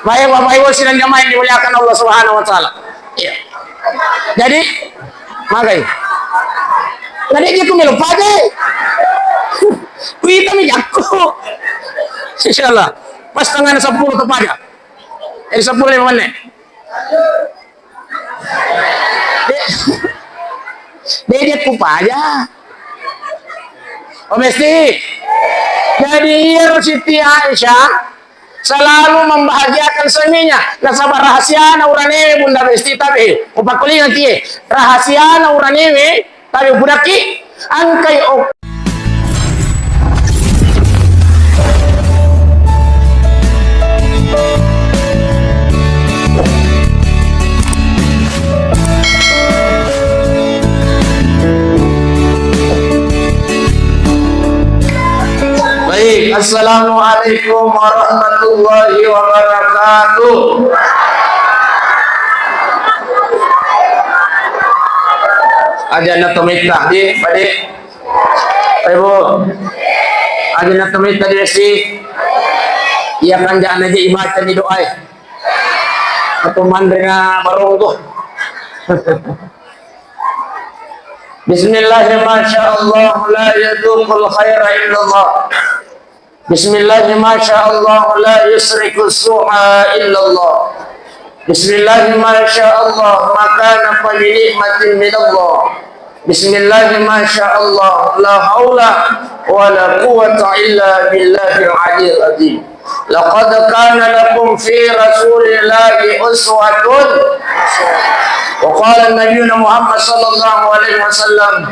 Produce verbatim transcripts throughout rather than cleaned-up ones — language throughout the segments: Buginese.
Baik, Bapak Ibu sidang jamaah yang dimuliakan Allah Subhanahu wa Ta'ala. Iya. Jadi, magai. Tadi gitu melo paja. Kuita mi jakku. Insyaallah. Pas setengah sepuluh tepat ya. Jadi sepuluh lima menit. De-, de-, de-, ku paja. Oh, Besti. Jadi, iyaro Siti Aisyah selalu membahagiakan suaminya. Nasaba rahasiana uranewe, Bunda Besti, tabe. Upakkulinga kie. Rahasiana uranewe, tabe, pudakki angkai ok- Baik, assalamualaikum warahmatullahi wabarakatuh. Aja na tometta, di, pade. Ibu. Aja na tometta di, Besti. Iya, kan, jana je ibaca di doa, eh. Atau manrena barongko. Bismillah, masya Allah, la yadzuqul khaira illallah. Bismillah, masya Allah, la yusriku su'a illallah. Bismillah, masya Allah, ma kana fa bi ni'matin minallah. Bismillah, masya Allah, la haula wa la quwwata illa billahil aliyyil azim. Laqad kana lakum fi rasulillahi uswatun. Wa qala nabiyuna Muhammad sallallahu alaihi wasallam,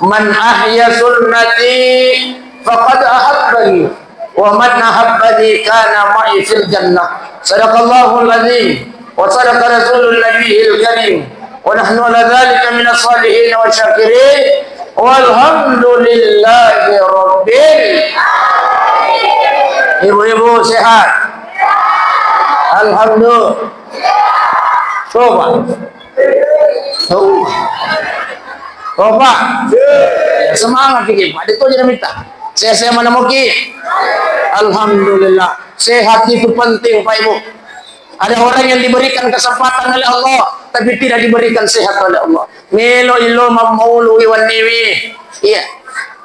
"Man ahya sunnati faqad ahabbani, wa man ahabbani kana ma'i fil jannah." Sadaqallahul azim wa sadaqa rasulun nabiyil karim. Wa nahnu ala dzalika minas shalihin wa syakirin. Walhamdulillahi rabbil. Ibu-ibu sehat? Alhamdulillah. Coba. Coba. Coba. Ya, semangat dikit, Pak. Itu aja minta. Sehat-sehat mana muki? Alhamdulillah. Sehat itu penting, Pak Ibu. Ada orang yang diberikan kesempatan oleh Allah, tapi tidak diberikan sehat oleh Allah. Melo ilo mammaului wenniwi. Iya.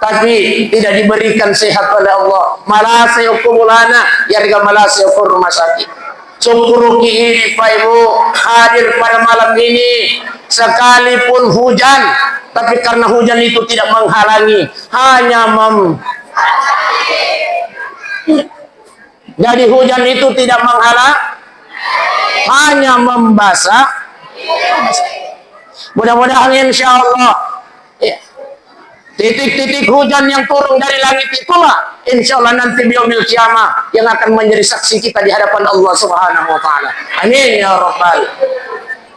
Tapi tidak diberikan sehat oleh Allah. Malasa yoko bolana, yarga malasa yoko rumah sakit. Syukuruki ini, Pak Ibu, hadir pada malam ini. Sekalipun hujan, tapi karena hujan itu tidak menghalangi, hanya mem-, jadi hujan itu tidak menghalang, hanya membasah. Mudah-mudahan, insya Allah, ya, titik-titik hujan yang turun dari langit itulah, insya Allah, nanti di yaumil qiyamah yang akan menjadi saksi kita di hadapan Allah Subhanahu wa Ta'ala. Amin ya rabbal.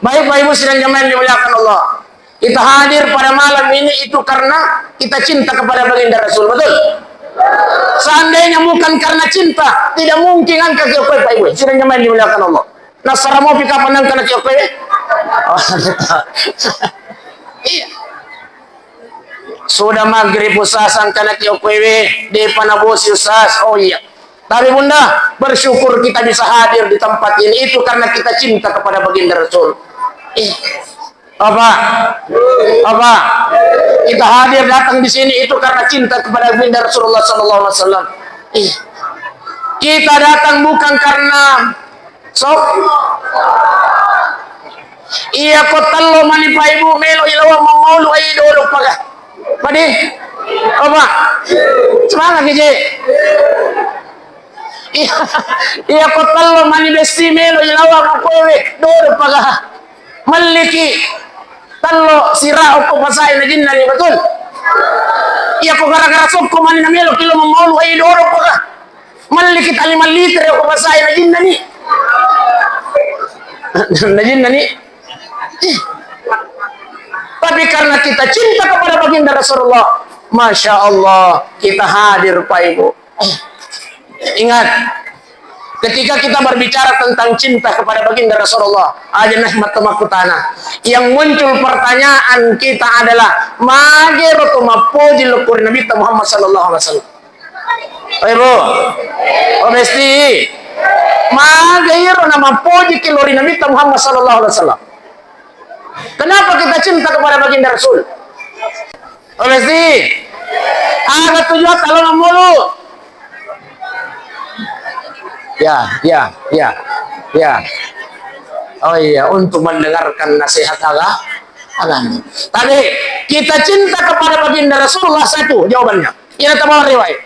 Baik, Bapak Ibu sidang jamaah yang dimuliakan Allah. Kita hadir pada malam ini itu karena kita cinta kepada Baginda Rasul, betul? Seandainya bukan karena cinta, tidak mungkin angka ki okkoe, Pak Ibu. Sidang jamaah yang dimuliakan Allah. Nasara mopi kapan angka na ki okkoe? Oh, iya. Sudah maghrib, Ustaz, angka na ki okkoe we. Depa na bosi, Ustaz. Oh, iya. Tapi Bunda, bersyukur kita bisa hadir di tempat ini. Itu karena kita cinta kepada Baginda Rasul. Ih. Apa? Apa? Kita hadir datang di sini itu karena cinta kepada Baginda Rasulullah sallallahu alaihi wasallam. Ih. Kita datang bukan karena sok. Iya, ko tello mani Pak Ibu melo ilawa mammaulu ai dodo paga. Padi? Apa? Semangat ki, Je. Iya, iya, ko tello mani Besti melo ilawa ko kowe dodo paga. Melliki tello sira okko pasai na jinnani, betul? Iya, ko gara-gara sokko mani na melo kilo mammaulu ai dodo paga. Melliki ta lima liter okko pasai na jinnani. Na jinnani. Tapi karena kita cinta kepada Baginda Rasulullah, Masya Allah, kita hadir, Pak Ibu. Ingat, ketika kita berbicara tentang cinta kepada Baginda Rasulullah, aja nah mata makutana. Yang muncul pertanyaan kita adalah, mage ro to mappoji lo ko ri Nabitta Muhammad sallallahu alaihi wasallam. Oh, Ibu. Oh, Besti. Maga iro namappojiki lao ri Nabitta Muhammad sallallahu alaihi wasallam? Kenapa kita cinta kepada baginda Rasul? Oh, pasti. Aga tujuan kalau mulu? Ya, ya, ya, ya. Oh iya, untuk mendengarkan nasihat aga-, agama. Tapi kita cinta kepada baginda Rasulullah, satu jawabannya. Ini terbawa riwayat.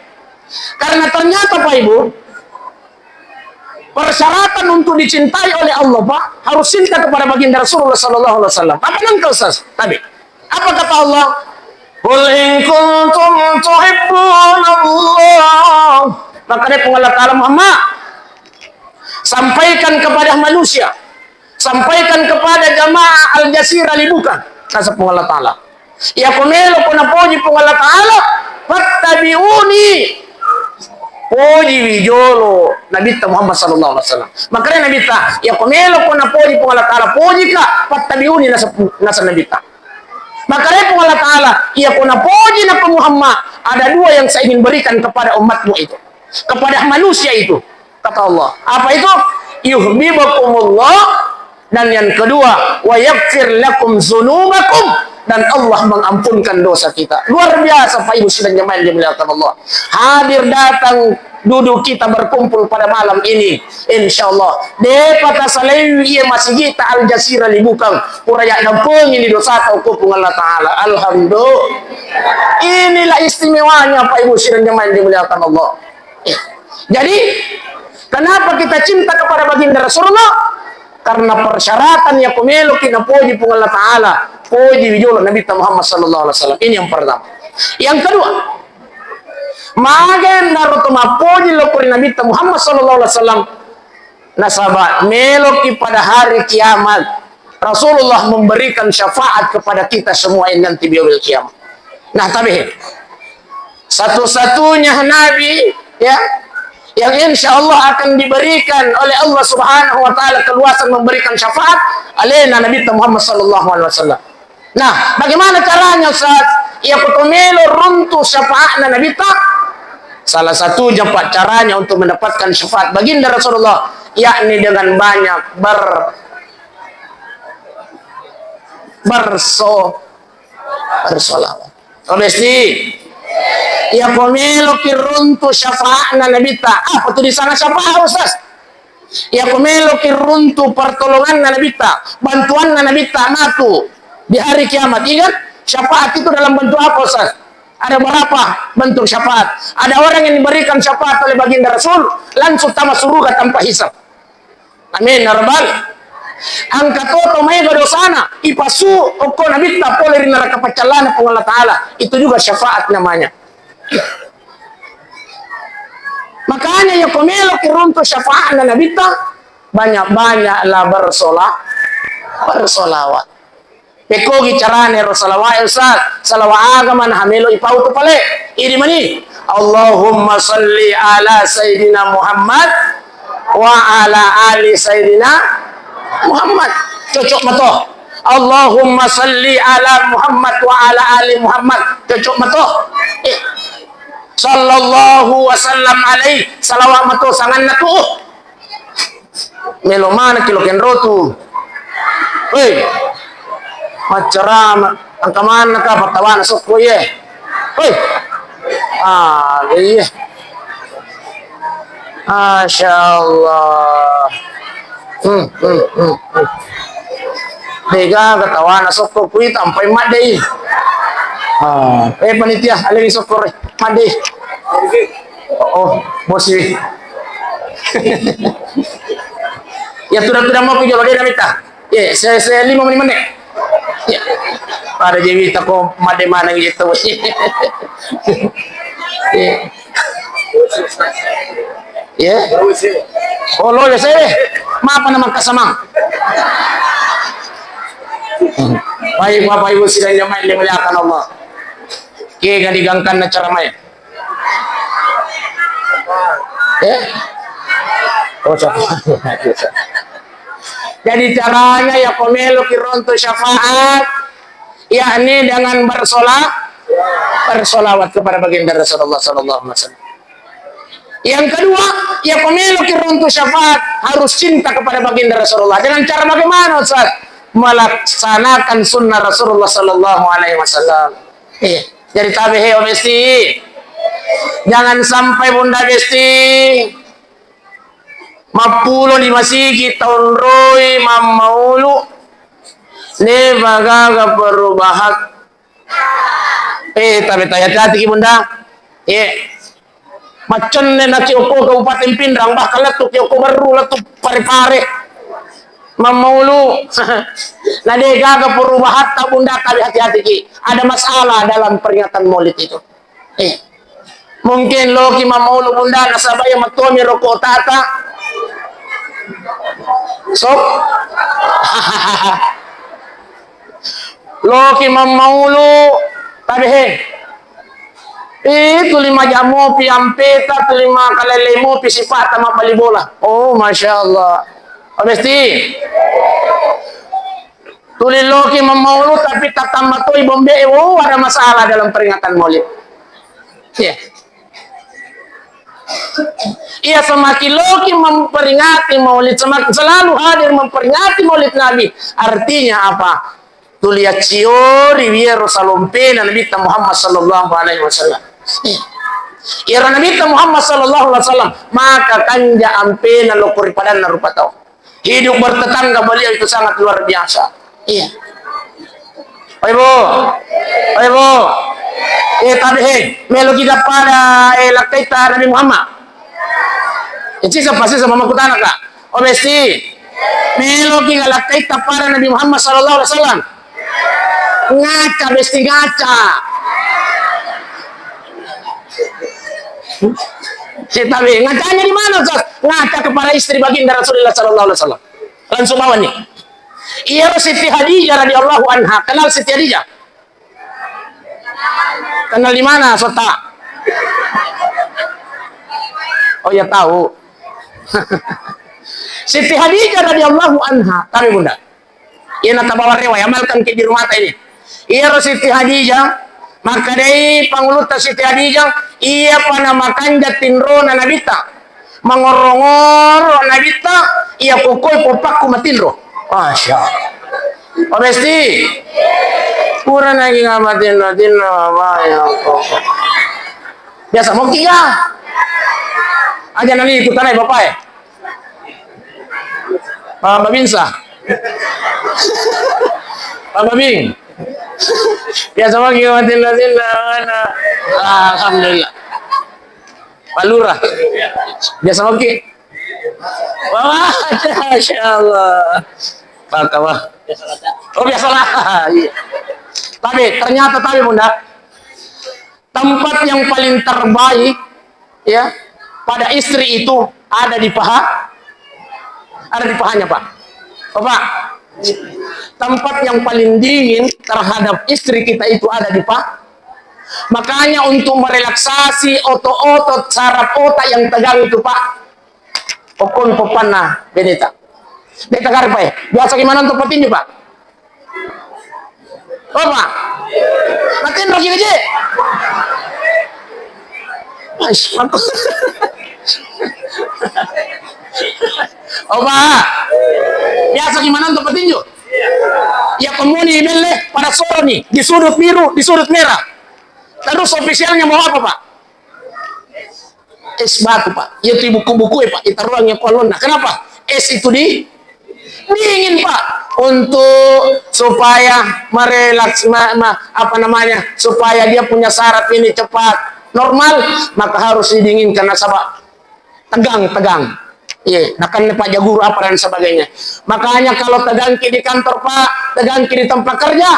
Karena ternyata, Pak Ibu, persyaratan untuk dicintai oleh Allah, Pak, harus cinta kepada baginda Rasulullah sallallahu alaihi wasallam. Apa nangka, Ustaz? Tadi. Apa kata Allah? "Qul in kuntum tuhibbunallah." Maka dia Allah Ta'ala, Muhammad, sampaikan kepada manusia, sampaikan kepada jamaah Al-Jazirah Libukan, kata Allah Ta'ala. Iyako meloko napoji Puang Allah Ta'ala, fattabi'uni. Pojiwi jolo Nabitta Muhammad sallallahu alaihi wasallam. Makanya Nabitta, iyako meloko napoji Puang Allah Ta'ala, pojika, fattabi'uni, nasa, nasa Nabitta. Makanya Puang Allah Ta'ala, iyako napoji Nabi Muhammad, ada dua yang saya ingin berikan kepada umatmu itu, kepada manusia itu. Kata Allah. Apa itu? Yuhibbukumullah. Dan yang kedua, wa yaghfir lakum dzunubakum. Dan Allah mengampunkan dosa kita. Luar biasa, Pak Ibu sidang jamaah yang dimuliakan Allah. Hadir datang duduk kita berkumpul pada malam ini. Insya Allah. Depa tasalaiwi iya masigi ta Al-Jazirah Libukang. Pura ya nampungi ni dosa tau kupung Allah Ta'ala. Alhamdulillah. Inilah istimewanya, Pak Ibu sidang jamaah yang dimuliakan Allah. Jadi, kenapa kita cinta kepada baginda Rasulullah? Karena persyaratan yako meloki napoji Puang Allah Ta'ala, poji wijolo Nabi Muhammad sallallahu alaihi wasallam. Ini yang pertama. Yang kedua, maga naro to mappoji lo kuri Nabi Muhammad sallallahu alaihi wasallam, nasaba meloki pada hari kiamat Rasulullah memberikan syafaat kepada kita semua yang nanti di yaumil kiamat. Nah, tabe. Satu-satunya Nabi, ya, yang insya Allah akan diberikan oleh Allah Subhanahu wa Ta'ala keluasan memberikan syafaat, alena Nabi Muhammad sallallahu alaihi wasallam. Nah, bagaimana caranya, Ustaz? Iya, kutomelo runtu syafaatna Nabi ta. Salah satunya, Pak, caranya untuk mendapatkan syafaat baginda Rasulullah, yakni dengan banyak ber-, berso-, bersolawat. Oh, besti. Iya, ko meloki runtu syafaatna Nabitta. Ah, apa tu di sana syafaat, Ustaz? Iya, ko meloki runtu pertolonganna Nabitta, bantuanna Nabitta matu di hari kiamat. Ingat, syafaat itu dalam bentuk apa, Ustaz? Ada berapa bentuk syafaat? Ada orang yang diberikan syafaat oleh baginda Rasul, langsung tama suruga tanpa hisab. Amin ya rabbal. Engka to to maega dosana, ipasu okko Nabitta pole ri neraka paccallana Puang Allah Ta'ala. Itu juga syafaat namanya. Makanya, iya ko meloki runtu syafaatna Nabitta, banyak-banyaklah bersola-, bersolawat. Pekkogi carane ro salawat, Ustaz? Salawat aga mana hamelo ipau tu pale? Idi mani. Allahumma salli ala Sayyidina Muhammad wa ala ali Sayyidina Muhammad. Cocok mato. Allahumma salli ala Muhammad wa ala ali Muhammad. Cocok mato. Eh. Sallallahu wasallam alaihi. Salawat mato sanganna tu. Melo manekki lo kenro tu. Hei. Maccarama. Engka manna ka pattawana sokko iye. Hei. Ah, iye. Masya Allah. Hmm, hmm, hmm, hmm. Degaga tawana sokko kui tampai maddei. Ah, eh, panitia, aleni sokko re. Maddei. Oh, oh, bosi. Ya, tudang-tudang mau kujual bagaimana minta? Ye, se, se lima menit, menit. Ye. Pada jadi tako made mana gitu. Ye. Ye. Oh, lo ya saya. Maaf nama kasamang. Baik, Bapak Ibu sidang jamaah yang dimuliakan Allah. Kega digangkanna cara main. Eh? Oh, syafaat. Jadi caranya ya, ko meloki ronto syafaat, yakni dengan bersola-, bersolawat kepada baginda Rasulullah sallallahu alaihi wasallam. Yang kedua, ya, meloki runtu syafaat, harus cinta kepada baginda Rasulullah. Dengan cara bagaimana, Ustaz? Melaksanakan sunnah Rasulullah sallallahu alaihi wasallam. Iya. Jadi tabe he, oh, Besti. Jangan sampai Bunda Besti mappulo di masigi taunroi mammaulu, ne bagaga perubahan. Eh, tabe, hati-hati ki, Bunda. Eh, maccenne na ki okko Kabupaten Pinrang, bahkan lettu ki okko Berru, lettu Pare-Pare. Mammaulu. Na de gaga perubahatta, Bunda, tabe, hati-hati ki. Ada masalah dalam peringatan Maulid itu. Eh. Mungkin loki mammaulu, Bunda, nasaba iya matuami roko tata. So? Loki mammaulu, tabe he. Eh, tuli maja mopi ampeta, tuli makalele mopi sipata mabbali bola. Oh, Masya Allah. Oh, Besti. Tuli loki mammaulu, tapi tatamba toi bombe. Oh, ada masalah dalam peringatan Maulid. Iya. Iya, semakin loki memperingati Maulid, semakin selalu hadir memperingati Maulid Nabi. Artinya apa? Tuli acciori wiero salompena Nabitta Muhammad sallallahu alaihi wasallam. Iyaro Nabitta Muhammad sallallahu alaihi wasallam, maka kanja ampena loko ri padanna rupa tau. Hidup bertetangga beliau itu sangat luar biasa. Iya. Oi, Bu. Oi, Bu. Eh, tabe he, meloki ga pada, eh, lakkaitta Nabi Muhammad? Eh, cisa pasti sama makutana ka. Oh, Besti. Meloki ga lakkaitta pada Nabi Muhammad sallallahu alaihi wasallam? Ngaca, Besti, ngaca. Eh, tabe, ngacanya di mana, Ustaz? Ngaca kepada istri baginda Rasulullah sallallahu alaihi wasallam. Langsung bawa nih. Iyaro Siti Khadijah radhiyallahu anha. Kenal Siti Khadijah? Kenal di mana, Sota? Oh ya, tahu. Siti Khadijah radhiyallahu anha, tabe, Bunda. Iya natabawa rewa, amalkan ki di rumah ini. Iyaro Siti Khadijah, makkedai pangulutta Siti Khadijah, iya pa namakanja tinrona Nabitta. Mangorro-ngorro Nabitta, iya kokoi popakku matinro. Masya Allah. Oh, Besti. Pura nagi ngamatinro, tinro, apa ya, kok. Biasa moki ga? Aja nani itu tanai bapak, eh. Pak Babinsa. Pak Babing. Biasa moki ga matinro, tinro, mana? Alhamdulillah. Pak Lurah. Biasa moki. Wah, Masya Allah. Maka, wah. Oh, biasalah. Iya. Tabe, ternyata tabe, Bunda. Tempat yang paling terbaik, ya, pada istri itu ada di paha, ada di pahanya, Pak. Bapak, tempat yang paling dingin terhadap istri kita itu ada di paha. Makanya untuk merelaksasi otot-otot saraf otak yang tegang itu, Pak, okkomi poppanna beneta. Beta karepa, eh. Biasa gimana untuk petinju, Pak? Oh, Pak. Makin rogi aja. Ais, mantap. Oh, Pak. Biasa gimana untuk petinju? Ya, kemuni belle pada soro nih, di sudut biru, di sudut merah. Terus officialnya mau apa, Pak? Es batu, Pak. Iya tu buku-buku, Pak. Itaruang yang kolonna. Kenapa? Es itu di dingin, Pak. Untuk supaya merelaks, ma-, ma-, apa namanya, supaya dia punya saraf ini cepat normal, maka harus didinginkan nasaba tegang, tegang. Iya, nakan Pak Jaguru apa dan sebagainya. Makanya kalau tegang ki di kantor, Pak, tegang ki di tempat kerja,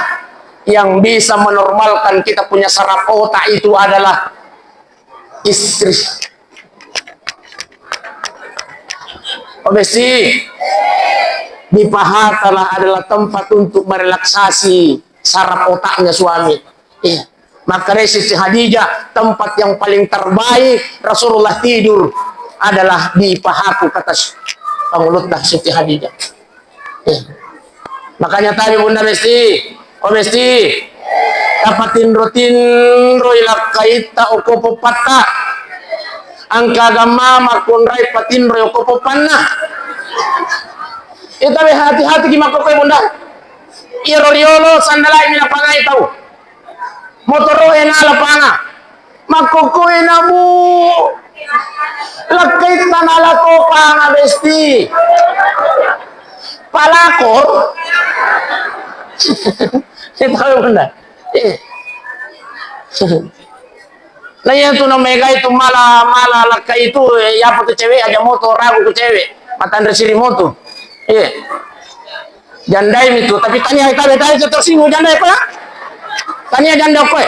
yang bisa menormalkan kita punya saraf otak itu adalah istri. Oh, Besti, di paha telah adalah tempat untuk merelaksasi saraf otaknya suami. Iya. Maka dari Siti Khadijah, tempat yang paling terbaik Rasulullah tidur adalah di pahaku, kata s-, pangulutta Siti Khadijah. Iya. Makanya tadi Bunda Besti, oh Besti, tapatinro-tinroi lakkaitta okko poppatta. Engka gamma makkunrai patinro yoko poppanna. Ita be hati-hati ki makkokkoe bunda. Iyaro riolo sandalai mi napangai tau. Motoro e nala panga. Makkokkoe nabu. Lakkai tanala ko panga besti. Palakor. Ita be bunda. Eh. Nah, iya tu namegai tu mala, mala lakka itu, eh, iya apa tu cewek aja moto ragu ke cewek. Matanre siri moto. Iya. Jandai itu, tapi tania hai tabe tabe tersinggung jandai apa? Tania janda apa?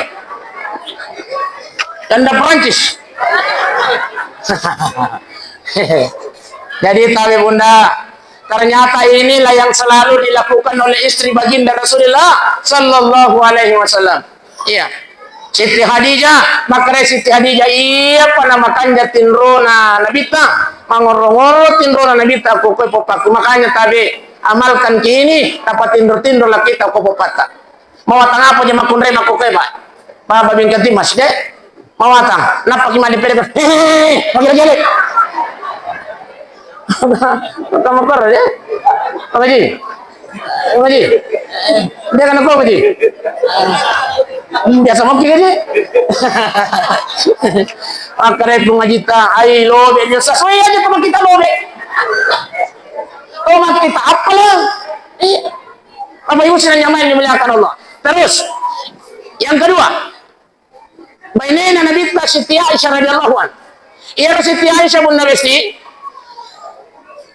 Janda Perancis. Jadi tabe bunda, ternyata inilah yang selalu dilakukan oleh istri baginda Rasulullah sallallahu alaihi wasallam. Iya. Siti Khadijah, makkedai Siti Khadijah, iya pa namakanja tinrona Nabitta, mangorro-ngorro tinrona Nabitta, ko koe popakku. Makanya tabe amalkan ki ini, tapatinro-tinro laki ta ko popatta. Mawatang apa je makkunrai makkokoe, Pak? Baba bingkati mas, de? Mawatang. Nappa ki made pede, hehehe, magira jale. Kamu koro, ya? Apa ji? Apa ji? Dia kan aku apa ji? Biasa mau kira ji. Akare pun ngaji ta, ai lobe, dia sesuai aja sama kita lobe. Tomat kita apa lah? Iya. Bapak Ibu sidang jamaah yang dimuliakan Allah. Terus, yang kedua, bainena Nabitta Siti Aisyah radhiyallahu anha. Iyaro Siti Aisyah bunda besti,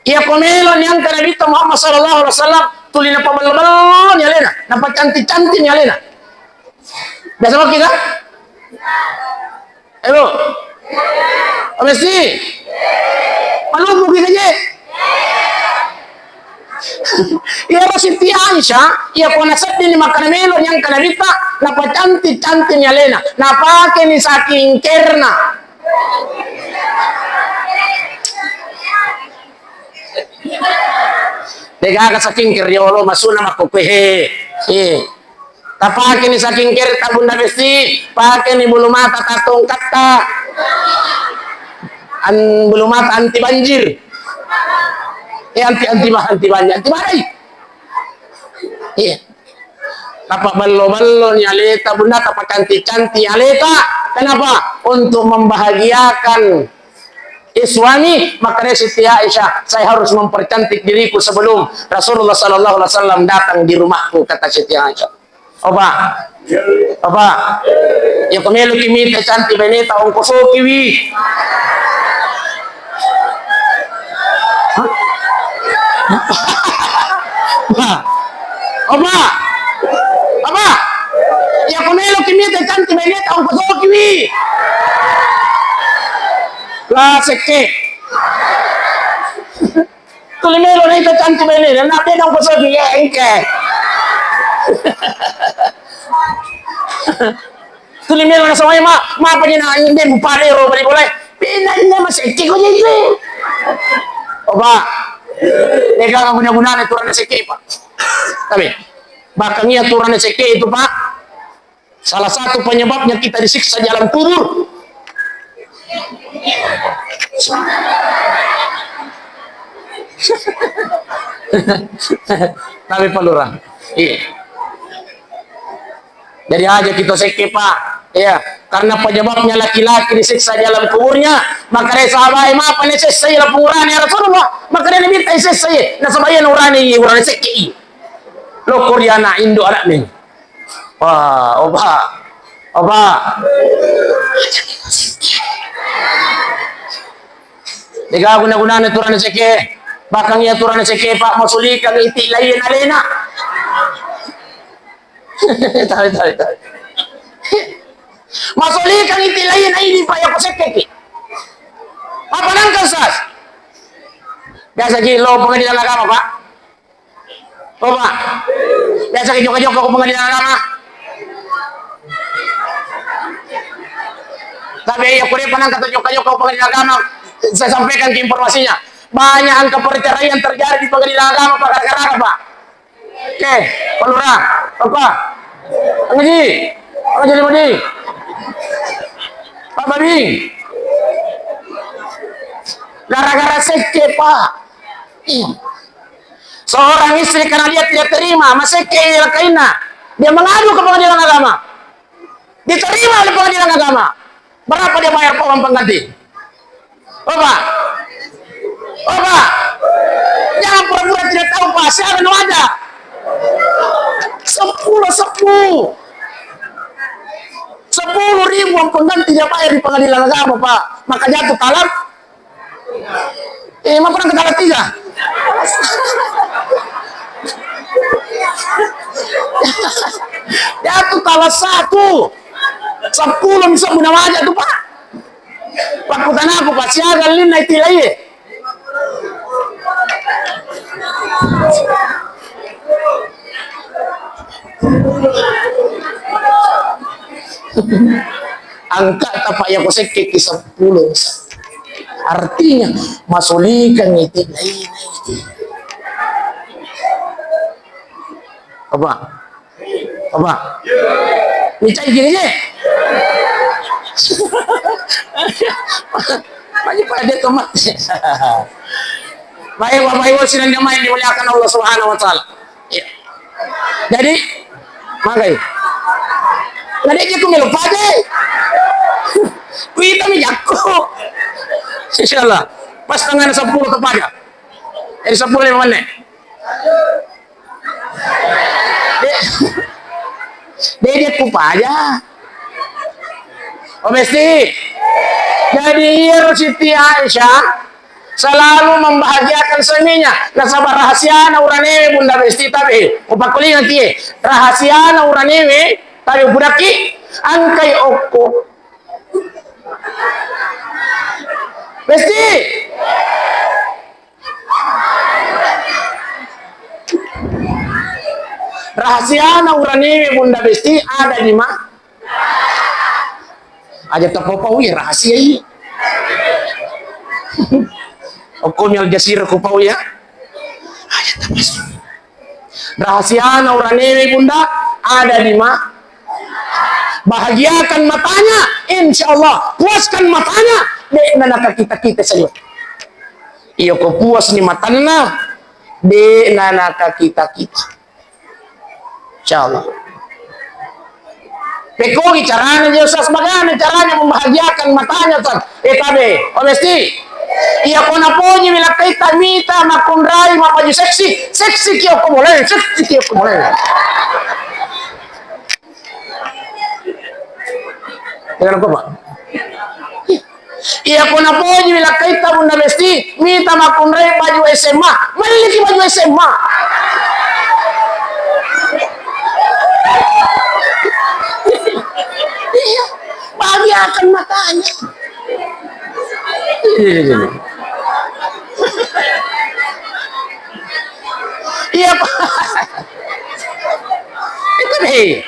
iya ko melo niangka Nabitta Muhammad sallallahu alaihi wasallam, tuli napaballo-ballo ni alena, napacantik-cantik ni alena. Biasa maki kan? Ayo. Mesti. Malumbu ki kaje. Iyaro Siti Aisyah, iya ko nasedding ni makkana melo ni engka Nabitta, napacantik-cantik ni alena, napake ni saking kerna. Degaga saking keriolo masuna makkukue he. Eh. Tapakeni saking kere ta bunda besti, pakeni bulu mata ta tongkatta. An-, bulu mata anti banjir. Eh, anti, anti ba-, anti banjir, anti badai. Iya. Tapa bello-bello ni aleta, bunda, tapa cantik-cantik aleta. Kenapa? Untuk membahagiakan Eh, suami, makanya Siti Aisyah, saya harus mempercantik diriku sebelum Rasulullah sallallahu alaihi wasallam datang di rumahku, kata Siti Aisyah. Opa, opa, ya ko meloki mita cantik baineta, ongkosokiwi. Hah? Opa, opa, ya ko meloki mita cantik baineta, ongkosokiwi. La sekke. Tuli melo naita cantik bainena, na de nang pasoki, ya engke. Tuli melo nasawai ma, ma apa ni na inde mupare ro bali bolai. Bina inde masekke ko jadi. Opa. Degaga guna-gunana turana sekke, Pak. Tapi bahkan iya turana sekke itu, Pak. Salah satu penyebabnya kita disiksa di alam kubur. Tapi Pak Lurah, iya. Jadi aja kita sekke, Pak. Iya, karena penyebabnya laki-laki disiksa di alam kuburnya, maka dia sahabat, "Maaf, ini siksa ya, pengurani ya Rasulullah." Maka dia minta siksa ya. Nah, sebagian urani, urani sekke. Lo Korea anak Indo anak nih. Wah, opa. Opa. Degaga guna-gunana turana sekke. Bahkan iya turana sekke, Pak, masulikang iti lain alena. Tahu, tahu, tahu. Masulikang iti lain ini, Pak, ya ko sekke ki. Apa nangka, Ustaz? Biasa ki lo pengadilan agama, Pak. Oh, Pak. Biasa ki jokka-jokka ko pengadilan agama. Tapi iya, kure panang kata jokka-jokka ko pengadilan agama, saya sampaikan ke informasinya. Banyak angka perceraian terjadi di pengadilan agama, Pak, gara-gara apa, Pak? Oke, Pak Lurah, apa? Ngaji, ngaji lima di. Pak Babing. Gara-gara sekke, Pak. Ih. Seorang istri karena dia tidak terima, masekke lakainna. Dia mengadu ke pengadilan agama. Diterima oleh pengadilan agama. Berapa dia bayar, Pak, uang pengganti? Oh, Pak. Oh, Pak. Jangan pura-pura tidak tahu, Pak. Siapa nama aja? Sepuluh, sepuluh. Sepuluh ribu uang pengganti dia bayar di pengadilan agama, Pak. Maka jatuh talak. Eh, ma pernah ke talak tiga? Jatuh talak satu. Sepuluh bisa guna aja tuh, Pak. Pakkutanaku, Pak, siaga linna itilai. Angka tapa ya ko sekke ki sepuluh. Artinya, masulikang itu lain itu. Apa? Apa? Micai gini je. Maju pada tomat. Baik, Bapak Ibu, sidang jamaah yang dimuliakan Allah Subhanahu wa Ta'ala. Iya. Jadi, magai. Nade je ku melo paja. Kuita mi jakko. Insyaallah. Pas tengah sepuluh tepat ya. Jadi sepuluh lima menit. De-, de-, de ku paja. Oh, Besti. Jadi, iyaro Siti Aisyah selalu membahagiakan suaminya. Nasaba rahasiana uranewe Bunda Besti tabe. Upakkulinga kie. Rahasiana uranewe tabe budaki angkai okko. Besti. Rahasiana uranewe Bunda Besti ada di ma-, aja tapau-pau ya rahasia ini. Okko mi Al Jazeera ku pau ya. Aja tapasu. Rahasiana uranewe Bunda ada di ma-, bahagiakan matanya, insya Allah puaskan matanya, de' nana kita-kita saja. Iyo ko puas ni matanna, de' nana kita-kita. Insya Allah. Pekogi caranya je Ustaz, bagaimana caranya membahagiakan matanya Ustaz? Eh tabe, oh Besti. Iya ko napoji mi lakkaita mita makkunrai mabaju seksi, seksi ki okko boleh, seksi ki okko boleh. Iya ko Pak. Iya ko napoji mi lakkaita Bunda Besti, mita makkunrai baju S M A, melliki baju S M A. Iya, bahagiakan matanya. Iya, iya, iya. Iya, Pak. Itu deh.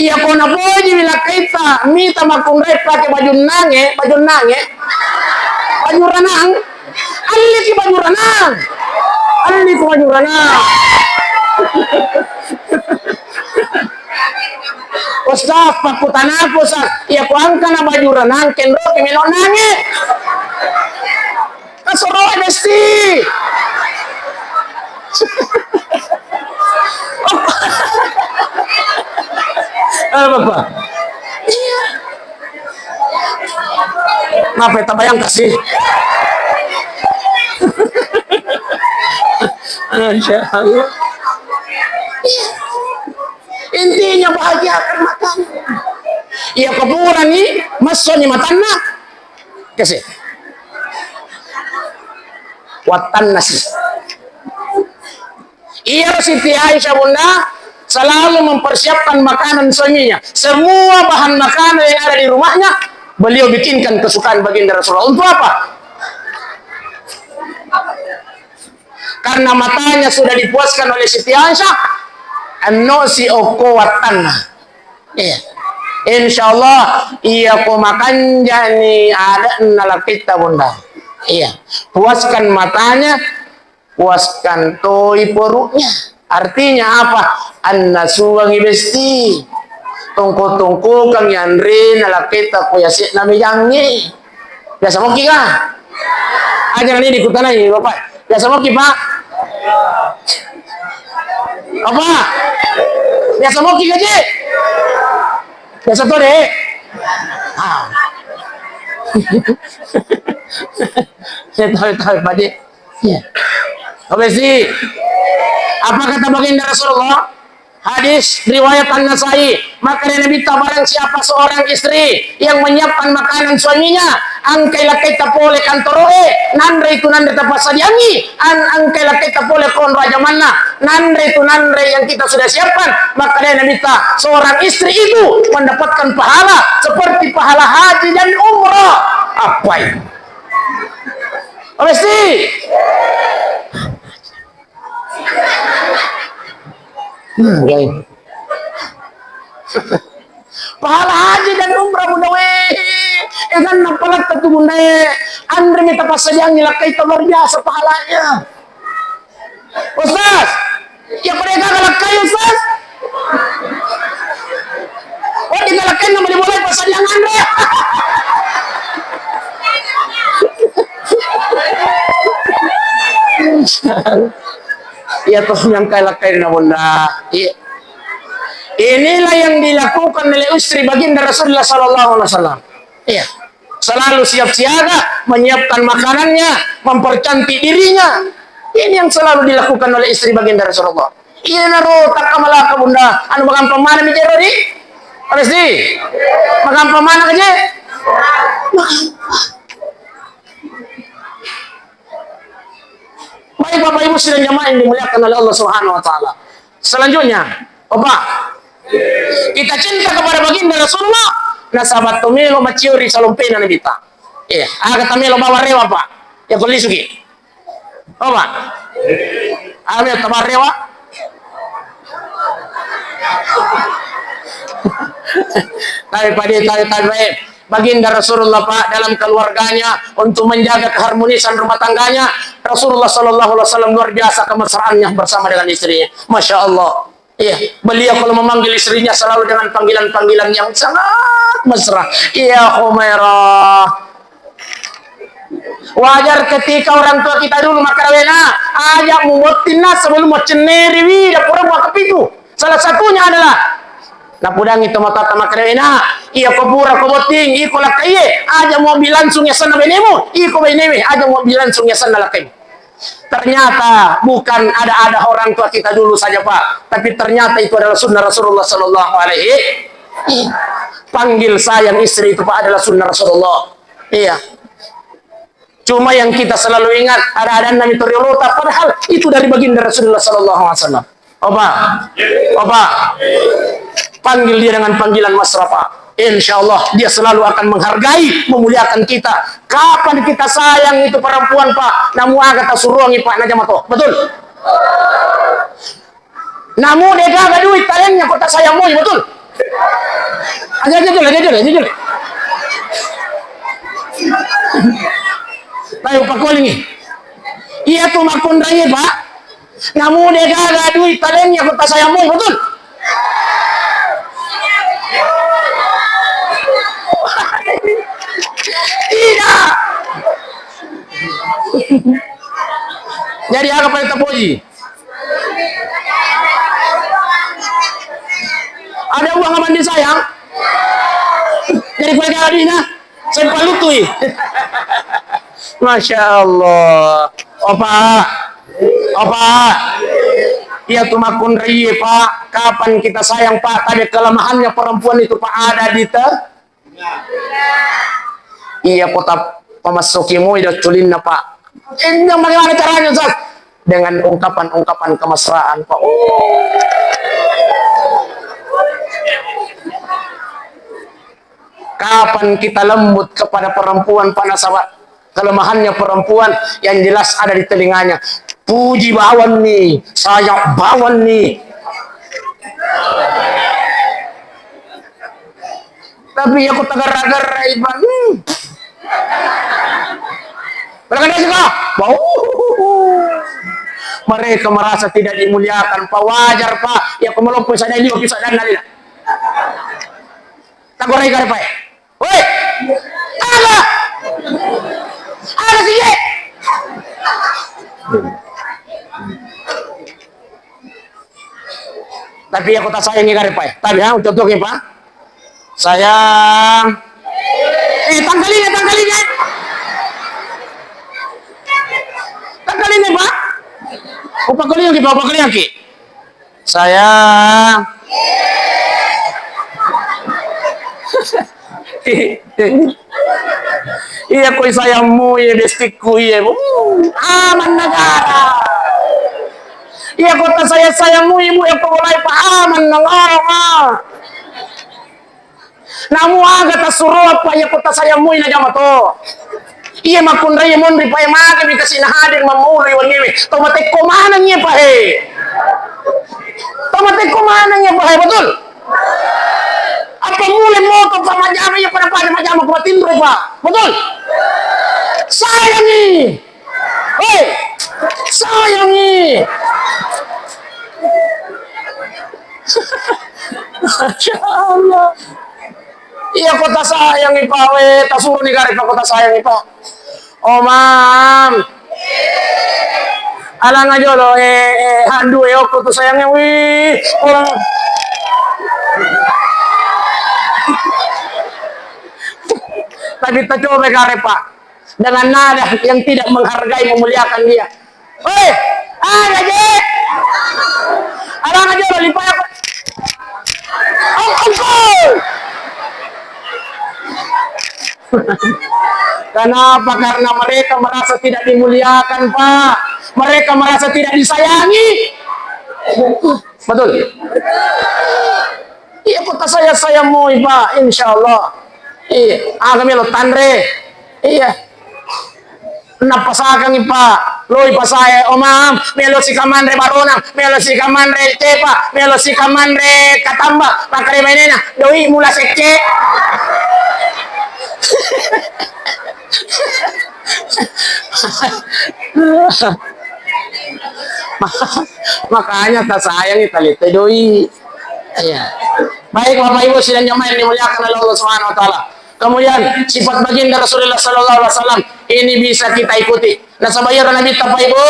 Iya, ko napoji mi lakkaita, mita makkunrai pake baju nange, baju nange, baju ranang. Alliki baju ranang. Alliki baju ranang. Ustaz, pakkutanaku, Ustaz. Iya, ko angkana baju ranang, kenroki melo nange. Kasoro Besti. Apa, Pak? Iya. Kenapa tabayang kasih? Masya Allah. Iya. Intinya bahagiakan matanya. Iya ko purani, massoni matanna. Kasi. Wattanna si. Iya Siti Aisyah Bunda selalu mempersiapkan makanan suaminya. Semua bahan makanan yang ada di rumahnya beliau bikinkan kesukaan baginda Rasulullah. Untuk apa? Karena matanya sudah dipuaskan oleh Siti Aisyah, anno si okko wattanna. Iya. Insya Allah, iya ko makanjani adatna lakkaita Bunda. Iya. Puaskan matanya, puaskan toi perutnya. Artinya apa? Annasuangi Besti. Tongko-tongkokangi anrena lakkaita ko yase'na mejangnge. Biasa moki kah? Aja nani dikutanai, Bapak. Biasa moki, Pak? Apa? Biasa moki gaji? Biasa to, Dek? Ah. Saya tahu, tahu, Pak, Dek. Iya. Apa sih? Apa kata baginda Rasulullah? Hadis riwayat An-Nasai, makkeda Nabitta, barang siapa seorang istri yang menyiapkan makanan suaminya, engkai lakkaita pole kantoroe, nanre itu nanre tapassadiangi, an-, engkai lakkaita pole konro ajamanna, nanre itu nanre yang kita sudah siapkan, makkeda Nabitta, seorang istri itu mendapatkan pahala seperti pahala haji dan umrah. Apa itu? Apa sih? Hmm, oke. Pahala haji dan umrah, Bunda, weh. Eh, kan napalatta tu, Bunda, eh. Anre mi tapassadiangi lakkaita luar biasa pahalanya. Ustaz, ya pada gagal lakkai, Ustaz. Oh, di galakkan nama dimulai passadiang anre. Iya, terus yang kayak lakkainna, Bunda. Iya. Inilah yang dilakukan oleh istri baginda Rasulullah sallallahu alaihi wasallam. Iya. Selalu siap siaga, menyiapkan makanannya, mempercantik dirinya. Ini yang selalu dilakukan oleh istri baginda Rasulullah. Iyanaro takkamalaka, Bunda, anu magampang mana mi jero di? Apa sih? Magampang mana ka je? Magampang. Baik, Bapak Ibu sidang jamaah yang dimuliakan oleh Allah Subhanahu wa Ta'ala. Selanjutnya, Bapak, kita cinta kepada baginda Rasulullah, nasaba to melo maciuri salompena Nabitta. Iya, aga tamelo bawang rewa, Pak. Ya, ko lisuki. Oh, Pak. Aga tamelo bawang rewa. Tapi, Pak, di, tapi, tapi, baik. Baginda Rasulullah, Pak, dalam keluarganya, untuk menjaga keharmonisan rumah tangganya, Rasulullah sallallahu alaihi wasallam luar biasa kemesraannya bersama dengan istrinya. Masya Allah. Iya, beliau kalau memanggil istrinya selalu dengan panggilan-panggilan yang sangat mesra. "Ya Humairah." Wajar ketika orang tua kita dulu makkeda, "Wena, aja mubotting na sebelum macenneriwi dapur buah kepitu." Salah satunya adalah napudangi tomatoatta makkeda, "Wena, iya ko pura ko botting, iko lakkaiye, aja muabbi langsung yasenna benemu, iko benewe, aja muabbi langsung yasenna lakkaimu." Ternyata bukan ada-ada orang tua kita dulu saja, Pak, tapi ternyata itu adalah sunnah Rasulullah sallallahu alaihi. Iya. Panggil sayang istri itu, Pak, adalah sunnah Rasulullah. Iya. Cuma yang kita selalu ingat, ada-ada nami toriolota, padahal itu dari baginda Rasulullah sallallahu alaihi wasallam. Opa, opa, panggil dia dengan panggilan mesra, Pak. Insya Allah dia selalu akan menghargai, memuliakan kita. Kapan kita sayang itu perempuan, Pak, namu aga tasuruangi, Pak, najama to. Betul? Namu degaga duit talennya kota sayang moi, betul? Aja, aja, aja, aja, aja. Tayo pakolingi. Iya tu makkunrai, Pak. Namu degaga duit talennya kota sayang moi, betul? Tidak. Jadi aga pada tapoji? Ada uang apa nih sayang? Jadi pada duitnya? Saya palutui. Masya Allah. Opa. Opa. Iya tu makkunrai, Pak. Kapan kita sayang, Pak? Tapi kelemahannya perempuan itu, Pak, ada di te-, iya, kota pamassuki moi dacculinna, Pak. Ini bagaimana caranya, Ustaz? Dengan ungkapan-ungkapan kemesraan, Pak. Oh. Kapan kita lembut kepada perempuan, Pak, nasaba kelemahannya perempuan yang jelas ada di telinganya. Puji bawanni, sayang bawanni. Tapi iya ko tagarra-garra, Iban. Hmm. Mereka dia suka. Bau. Mereka merasa tidak dimuliakan, Pak. Wajar, Pak. Iya ko melompo sadai liwa bisa dan nalina. Tagorai ka, Pak. Woi! Aga? Aga sih, ye? Tapi iya ko tasayangi gare, Pak. Tapi, ha, contohnya, Pak. Sayang. Eh, tangkalinga, tangkalinga. Tangkalinga, Pak. Upakkalinga ki, Pak, upakkalinga ki. Sayang. Iya, koi sayammu, iya, bestikku, iya. Uh, aman negara. Iya, kota saya, sayammu, ibu, iya, pogolai, Pak, aman negara, Pak. Namu aga tasuro, Pak, iya, kota sayammu, ina jama to. Iya, makkunrai monri, Pak, iya, maga mi kasi na hadir mamulu iwangiwe. To matekko maneng, iya, Pak, he. To matekko maneng, iya, Pak, he, betul? Apa mulai moto, Pak, majjama, iya, pada-pada majjama, Pak, tinro, Pak. Betul? Sayangi. Hei, sayangi. Masya Allah. Iya, kota sayangi, Pak, we, tasuro ni gare, Pak, kota sayangi, Pak. Oh, Mam. Alanga jolo, eh, eh, handu, eh, okko tu sayangnya, wih. Kurang. Tapi tacoba gare, Pak. Dengan nada yang tidak menghargai, memuliakan dia. Hei, ada je. Ada aja lo lipa apa? Ampun. Kenapa? Karena mereka merasa tidak dimuliakan, Pak. Mereka merasa tidak disayangi. Betul. Iya, kota saya, saya moi, Pak. Insya Allah. Iya, aga melo tanre. Iya. Nappasakangngi, Pak. Loi pasae, oh, Mam, melo sikamanre barona, melo sikamanre cepa, melo sikamanre katamba, makkeda bainena, doi mula sekke. Makanya tasayangi, talete doi. Iya. Baik, Bapak Ibu sidang jamaah yang dimuliakan oleh Allah Subhanahu wa Ta'ala. Kemudian sifat baginda Rasulullah sallallahu alaihi wasallam ini bisa kita ikuti. Nasaba iyaro Nabitta, Pak Ibu,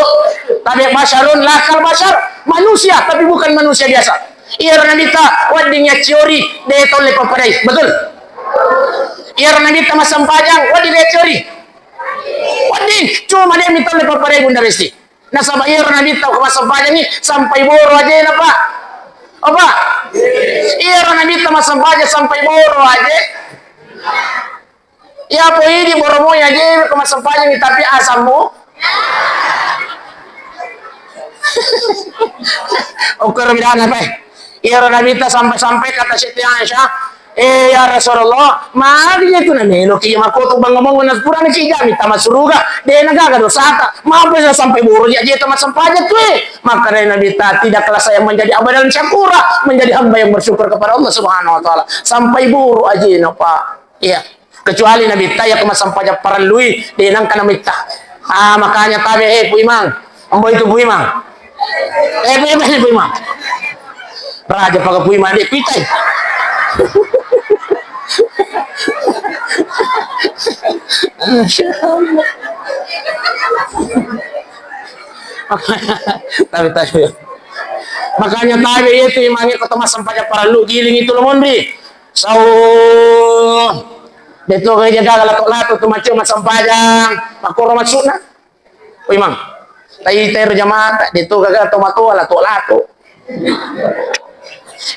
tabe basyarun lakal basyar, manusia tapi bukan manusia biasa. Iyaro Nabitta wedding yacciori, de tolle pappadai. Betul? Iyaro Nabitta massempajang, wedding yacciori. Wedding, cuma de mi tolle pappadai, Bunda Besti. Nasaba iyaro Nabitta ko massempajangngi sampai boro ajena, Pak. Apa? Iyaro Nabitta massempajang sampai boro aje. Iya, po idi boromu aje ko massempajangngi, tapi asammu. Okkoro bidana, Pak. Iyaro Nabitta sampai-sampai kata Siti Aisyah, "Eh, ya Rasulullah, magi tu na melo ki makko tu bango-bango na purana ki jami tama suruga, de na gaga dosata. Mapa sa sampai boro ja je tama sempajang tu, eh?" Maka dari Nabitta, "Tidaklah saya menjadi abdan syakura, menjadi hamba yang bersyukur kepada Allah Subhanahu wa Ta'ala." Sampai boro ajena, Pak. Iya. Kecuali Nabitta iya ko massempajang parellui, de nengka namitta. Ah, makanya tabe, eh, Pu Imang. Ambo itu Pu Imang. Eh, Pu Imang, Pu Imang. Raja paga Pu Imang, de pitai. Masya Allah. Tabe, tabe. Makanya tabe itu Imang, iya ko to massempajang parellu, giling itu lo monri. Sau, de to gaga lato-lato tu macam massempajang, makkoro maksudna. Woi, Mang, tai tero jamata, de to gaga to matoa lato-lato.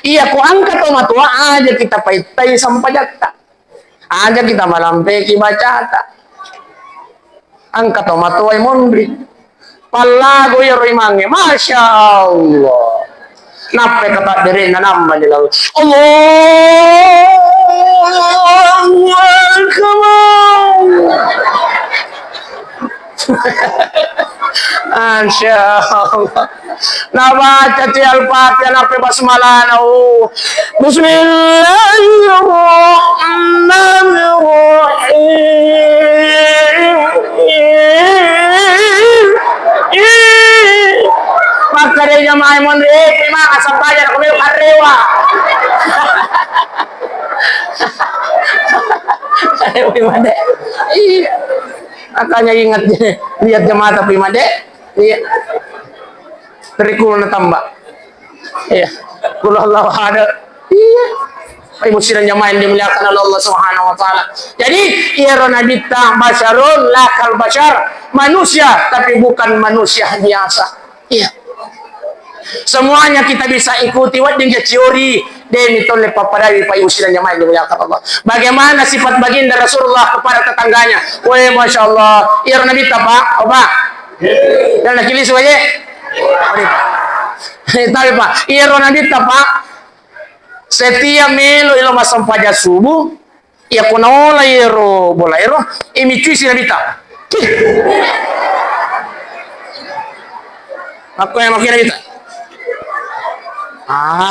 Iya, ko engka to matoa aja kita paittai sempajatta. Aja kita malampeki bacata. Engka to matoa monri. Pallago iyaro Imangnge, Masya Allah. Nappai katabberenna namma ni lao. Allahu Akbar. Masya Allah. Nabaca ti Al-Fatihah, nappai basmalana. Oh. Bismillahirrahmanirrahim. Makkedai jamaah monri, "Eh, Imang, asappaja na kumelo karrewa." Karrewa, Imang, de. Iya. Makanya ingat, lihat jamaah tapi, Imang, de. Iya. Dari kulo na tamba. Iya. Kulo Allah ada. Iya. Ibu sidang jamaah yang dimuliakan oleh Allah Subhanahu wa Ta'ala. Jadi, iyaro Nabitta basyarun lakal basyar, manusia, tapi bukan manusia biasa. Iya. Semuanya kita bisa ikuti, wedding je teori, demi tolle papadawi, Pak Ibu sidang jamaah yang dimuliakan Allah. Bagaimana sifat baginda Rasulullah kepada tetangganya? Weh, Masya Allah. Iyaro Nabitta, Pak, oh, Pak. Dan lagi lisu aja. Tapi, Pak, iyaro Nabitta, Pak. Setiap melo ilo massempajang subuh, iya ko naola iyaro bola ero, imiccui si Nabitta. Makko ya, makko Nabitta. Ah,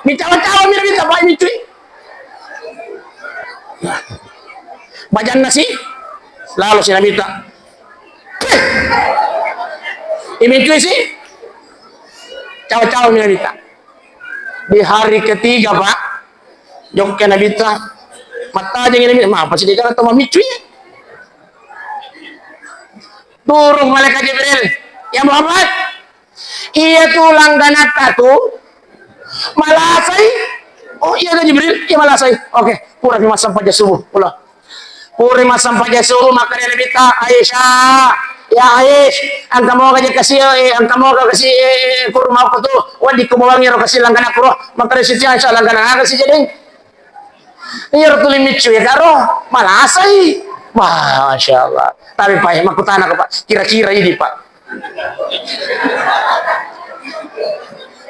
micawa-cawa mi Nabitta, Pak, imiccui. Bajanna si, lalo si Nabitta. Imiccui si, cawa-cawa mi Nabitta. Di hari ketiga, Pak, jokka Nabitta, mattajengi Nabitta, ma apa sih dia kata mamiccu ya? Turun malaikat Jibril, "Ya Muhammad, iya tu langganatta tu malasai." "Oh iya, Jibril, iya malasai." "Oke, pura massempajang subuh." Pura massempajang subuh, makkeda Nabitta, "Aisyah, ya Aish, engka moga je kasi, eh, engka moga kasi, eh, kurma aku tu, wedding ku bawangi ro kasi langganakku ro." Makkeda Siti Aisyah, "Langganang aga si jadi?" "Iya ro tuli miccu ya karo, malasai." Wah, Masya Allah. Tapi Pak, makkutana ko Pak, kira-kira ini Pak.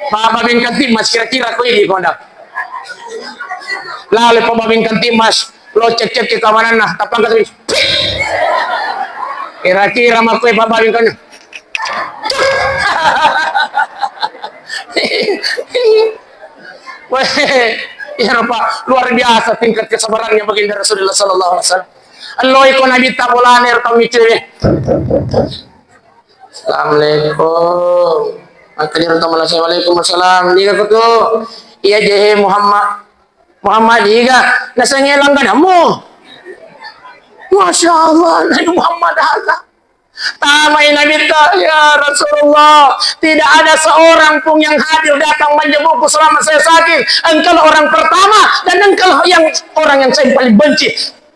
Pak Babin Kamtibmas, kira-kira ko ini ko ndak? Lalu Pak Babin Kamtibmas, lo cek-cek ke keamananna, tapang kata, kira-kira makko Pak Babin Kamtibmas. Weh, iya Pak, luar biasa tingkat kesabarannya baginda Rasulullah sallallahu alaihi wasallam. Elloi ko Nabitta bolana ero tau miccu. Assalamualaikum. Maka dia tamu, "Waalaikumsalam." Niga ko tu? "Iya jehe Muhammad." "Muhammad niga?" "Nasengnge langganammu." "Masya Allah, Nabi Muhammad aga." Tamai Nabitta, "Ya Rasulullah, tidak ada seorang pun yang hadir datang menjengukku selama saya sakit. Engkau orang pertama dan engkau yang, orang yang saya paling benci."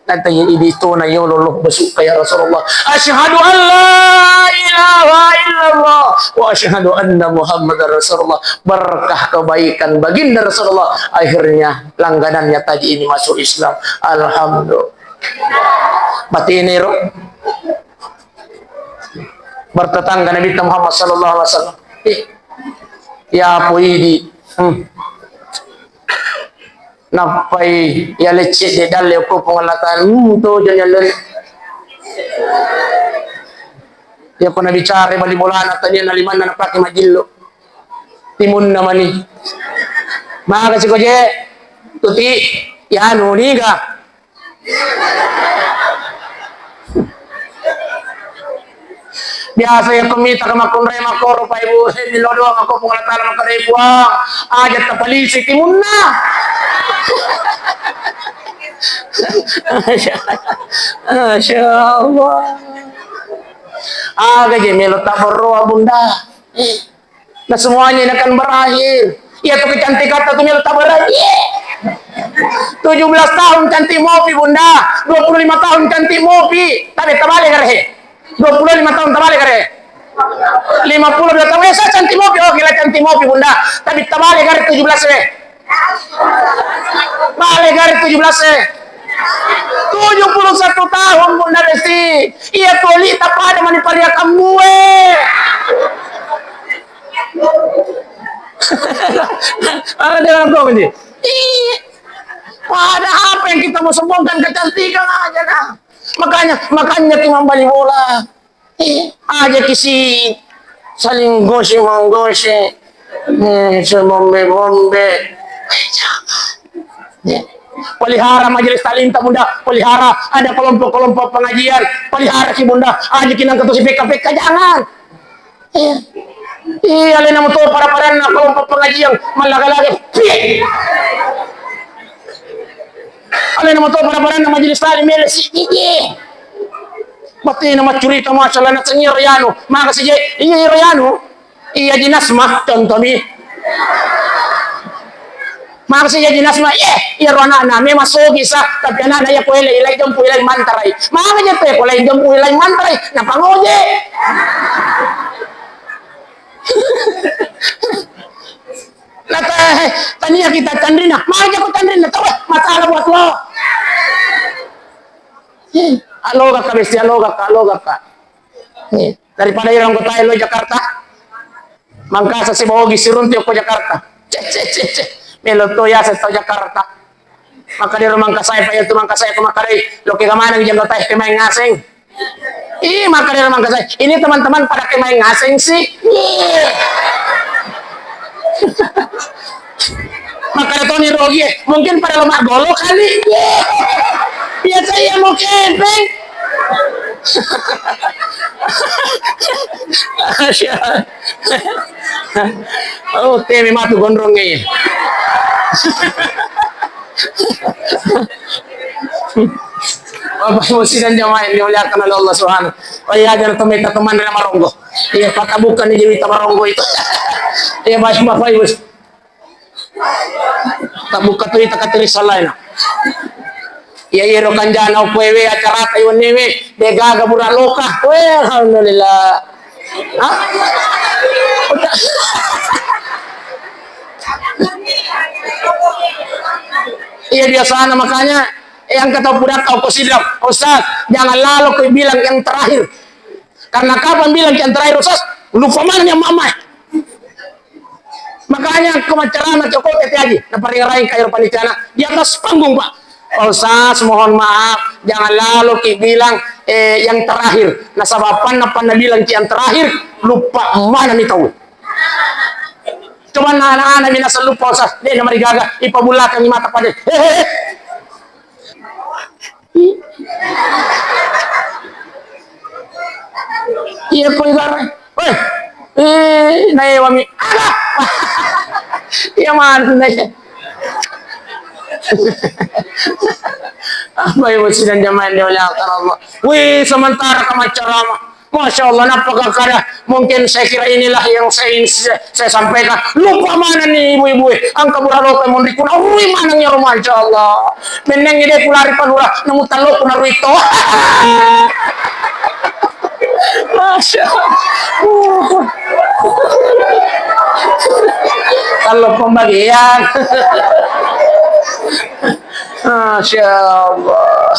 Nanti idi tona yolo lo besukka, "Ya Rasulullah, asyhadu an la ilaha illallah wa asyhadu anna Muhammadar Rasulullah." Berkah kebaikan baginda Rasulullah, akhirnya langganannya tadi ini masuk Islam. Alhamdulillah. Batinero bertetangga Nabi Muhammad sallallahu alaihi wasallam. Eh, ya poidi. Hmm. Nappai ya lecce de dalle ko Puang Allah Taala. Hmm, to janya lele. Ya ko nabicara bali bolana tania na limanna napake majillo. Timunna mani. Maka siko je. Tuti ya nuniga. Biasa ya pemita ke makkunrai makkoro, Pak Ibu, eh, milo doang aku Puang Allah Taala makkeda, "Puang, aja tapalisi timunna." Masya Allah. Aga je melo taberroa, Bunda. Eh. Nah, semuanya ini akan berakhir. Iya tuh kecantikan tuh melo tabarang. Iya. Tujuh belas tahun cantik mopi, Bunda. Dua puluh lima tahun cantik mopi. Tapi tabale gare. Dua puluh lima tahun tabale gare. Lima puluh dua tahun, eh, saya cantik mopi. Oke lah, cantik mopi, Bunda. Tapi tabale gare tujuh belas, eh. Bale gare tujuh belas, eh. Tujuh puluh satu tahun, Bunda Resti. Iya tuh, oli tak pada mani pariakan bue. Ada orang tua, Bunda? Iya. Pada apa yang kita mau sombongkan kecantikan aja, nah. Makanya, makanya tuh membali bola. Eh, aja ki si saling gosip menggosip, eh, sebombe-bombe. Eh, jangan. Ya. Pelihara majelis taklim ta, Bunda, pelihara. Ada kelompok-kelompok pengajian, pelihara ki, Bunda. Aja ki nang ketusi P K P K, jangan. Eh. Iya, alena moto pada-padanna kelompok pengajian, mallaga-laga. Piye? Alena moto pada-padanna majelis taklim, mele si, piye? Batena maccurita, masalah naseng iyaro anu. Maka sije, iya iyaro anu. Iya jinasma, contohmi. Maka sije jinasma, eh, iyaro anakna, memang sogi sa, tapi anakna iya ko ele, ilai jempu, ilai mantarai. Maka je te, ko lai jempu, ilai mantarai, napangoje. Nata, tania kita tanrina, maka jako tanrina, tahu, masalah buat lo. Ih, alogaka besti, alogaka, alogaka. Ih, daripada iro anggota lo Jakarta. Mangkasa sibawa ogi sirunti ko Jakarta. Cek, cek, cek, cek. Melo to yaseng tau Jakarta. Maka dero Mangkasai, pa itu Mangkasai ko maka dei, lo ke mana janggo teh pemain ngaseng. Ih, maka dero Mangkasai. Ini teman-teman pada pemain ngaseng sih. Ih. Makkeda toni rogi, eh, mungkin pada lemak golo kali. Biasa iya mau kempeng. Oh, temi matu gondrong e. Bapak Ibu sidang jamaah yang dimuliakan oleh Allah Subhanahu. Oh iya, jangan teman-teman dari Maronggo. Iya, kata bukan di Jawita Maronggo itu. Iya, Bapak, Bapak Ibu. Tabukka tu ita kateri salaina. Iya, iyaro kanjana okko ewe acarata iwennewe, de gaga bura loka. Weh, alhamdulillah. Hah? Udah. Iya, biasana makanya, eh, angka tau pudakka okko sidang, "Ustaz, jangan lalo kau bilang yang terakhir." Karena kapan bilang yang terakhir, Ustaz? Lupa mana yang mama. Makanya ko maccarama coko tete aji, naparingarai kairo panitiana di atas panggung, Pak. Pak Ustaz, mohon maaf, jangan lalu ki bilang, eh, yang terakhir. Nasaba panna, panna bilang ki yang terakhir, lupa mana mi tau. Coba na anak-anak minasa lupa, Ustaz. Dek, namarigaga, ipabulakangi mata pada. Hehehe. Iya, ko igara. Weh. Eh, naewami. Aga. Iya, mana ya? Apa ibu sidang jamaah yang dimuliakan Allah? Wih, sementara kamu ceramah. Masya Allah, nappa kakara. Mungkin saya kira inilah yang saya ingin saya, saya sampaikan. Lupa mana nih ibu-ibu, eh? Angka buraloka monri kuna. Ui, mana nyaro, Masya Allah. Meneng ide pulari palura, nemu talo kuna ruito. Masya Allah. Kalau pembagian. Masya Allah.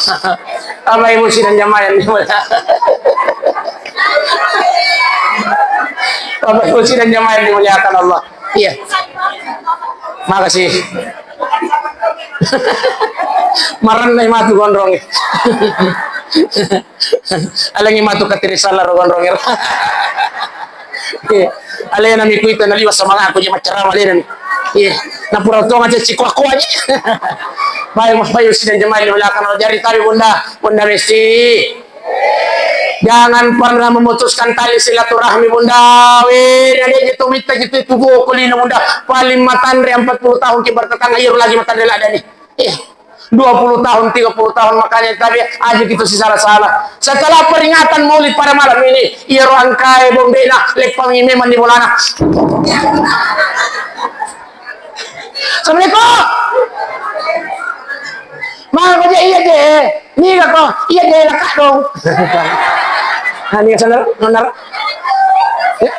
Bapak Ibu sidang jamaah yang dimuliakan. Bapak Ibu sidang jamaah yang dimuliakan Allah. Iya. Makasih. Marennai matu gondrong. Alengi matu katiri salah ro gondrong. Iya. Alena mi kuita naliwa sama aku je maccarama alena mi. Iya. Napura tonga je sikoa-koa je. Baik, Bapak Ibu sidang jamaah yang dimuliakan Allah. Jari tabe Bunda, Bunda Besti. Jangan pernah memutuskan tali silaturahmi, Bunda. Weh, na de' je to mitta je tu tubuh kulino, Bunda. Paling matanre empat puluh tahun ki bertetangga, iro lagi matanre ladani. Eh, dua puluh tahun, tiga puluh tahun, makanya tabe aja gitu sisala-sala. Setelah peringatan Maulid pada malam ini, iyaro angkae bombena, leppangi memang di bolana. Assalamualaikum. Maka ko je, iya je. Niga ko, iya je, laka dong. Nah, niga sana, nonara. Ya.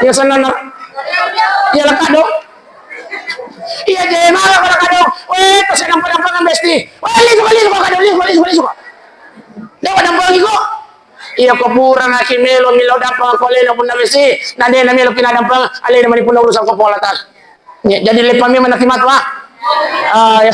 Niga sana, nonara. Iya, laka dong. Iya je, maka ko laka dong. Weh, to saya nampak-nampak besti. Weh, lisu, lisu, laka dong, lisu, lisu, lisu. Dewa nampak iko. Iya, ko pura naki melo, melo dampang ko alena punna besi, na de' na melo ki na dampang, alena mani punna urusan ko pola ta. Ya, jadi lepa memang naki matu, ah. Ah, ya.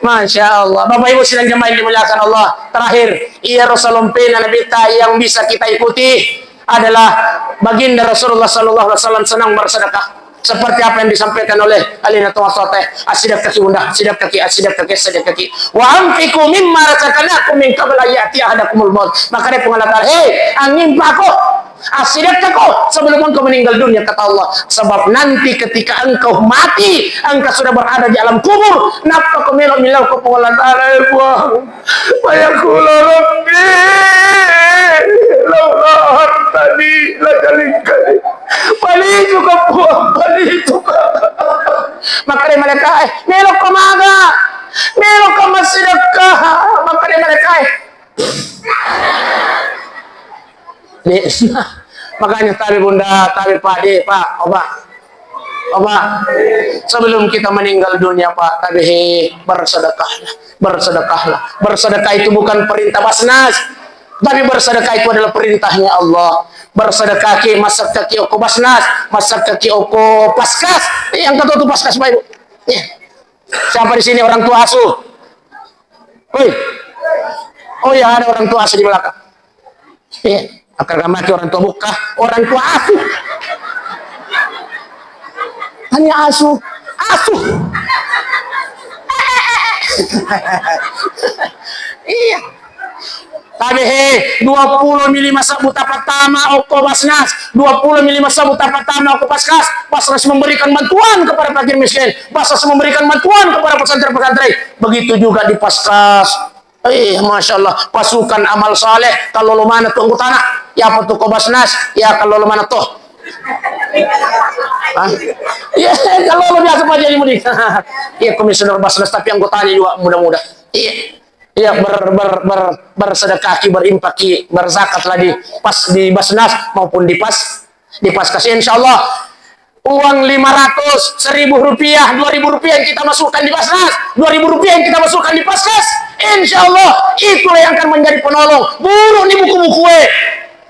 Masya Allah. Bapak Ibu sidang jamaah yang dimuliakan Allah. Terakhir, iya, Rasulullah Nabi ta yang bisa kita ikuti adalah Baginda Rasulullah sallallahu alaihi wasallam senang bersedekah. Seperti apa yang disampaikan oleh alena to aswata, asidakaki unda, asidakaki, asidakaki, asidakaki. Wa anfiqu mimma razaqnakum min qabli an ya'tiya ahadakumul maut. Maka dia pengalatar, hei, angin pako. Assidekkako sebelum engkau meninggal dunia, kata Allah. Sebab nanti ketika engkau mati, engkau sudah berada di alam kubur, nappa ko melo millau ko Puang Allah Ta'ala, "Eh, Puang, mayakula Rabbi, laula akhartani lajallani." Palisuka, Puang, palisuka. Makkeda malaikat, "Eh, melo ko maga? Melo ko massidekka?" Makkeda malaikat, eh, Dek, makanya tabe Bunda, tabe Pak, Dek, Pak, Opa. Opa, sebelum kita meninggal dunia, Pak, tabe, he, bersedekahlah, bersedekahlah. Bersedekah itu bukan perintah Basnas, tapi bersedekah itu adalah perintahnya Allah. Bersedekah ki, masakkaki oko Basnas, masakkaki oko Paskas. Eh, yang kata tu Paskas, Pak, Ibu. Ya. Siapa di sini orang tua asuh? Hoi. Oh ya, ada orang tua asuh di belakang. Iya, akan mati orang tua buka, orang tua asuh. Hanya asuh, asuh. Iya. Tapi he, dua puluh miliar masa buta pertama oko Basnas, dua puluh miliar masa buta pertama oko Paskas, Basnas memberikan bantuan kepada fakir miskin, Basnas memberikan bantuan kepada pesantren-pesantren, begitu juga di Paskas. Eh, Masya Allah, pasukan amal saleh, kalau lo mana tuh anggotana? Ya, apa tuh ko Basnas? Ya, kalau lo mana tuh? Hah? Ya, kalau lo biasa Pak Haji Mudi. Iya, komisioner Basnas, tapi anggotanya juga muda-muda. Iya. Iya, ber, ber, ber, bersedekah ki, berinfak ki, berzakat lah di pas di Basnas maupun di pas di Paskas. Insya Allah, uang lima ratus, seribu rupiah, dua ribu rupiah yang kita masukkan di Basnas, dua ribu rupiah yang kita masukkan di Paskas, insya Allah, itulah yang akan menjadi penolong. Buruk nih buku-buku, eh.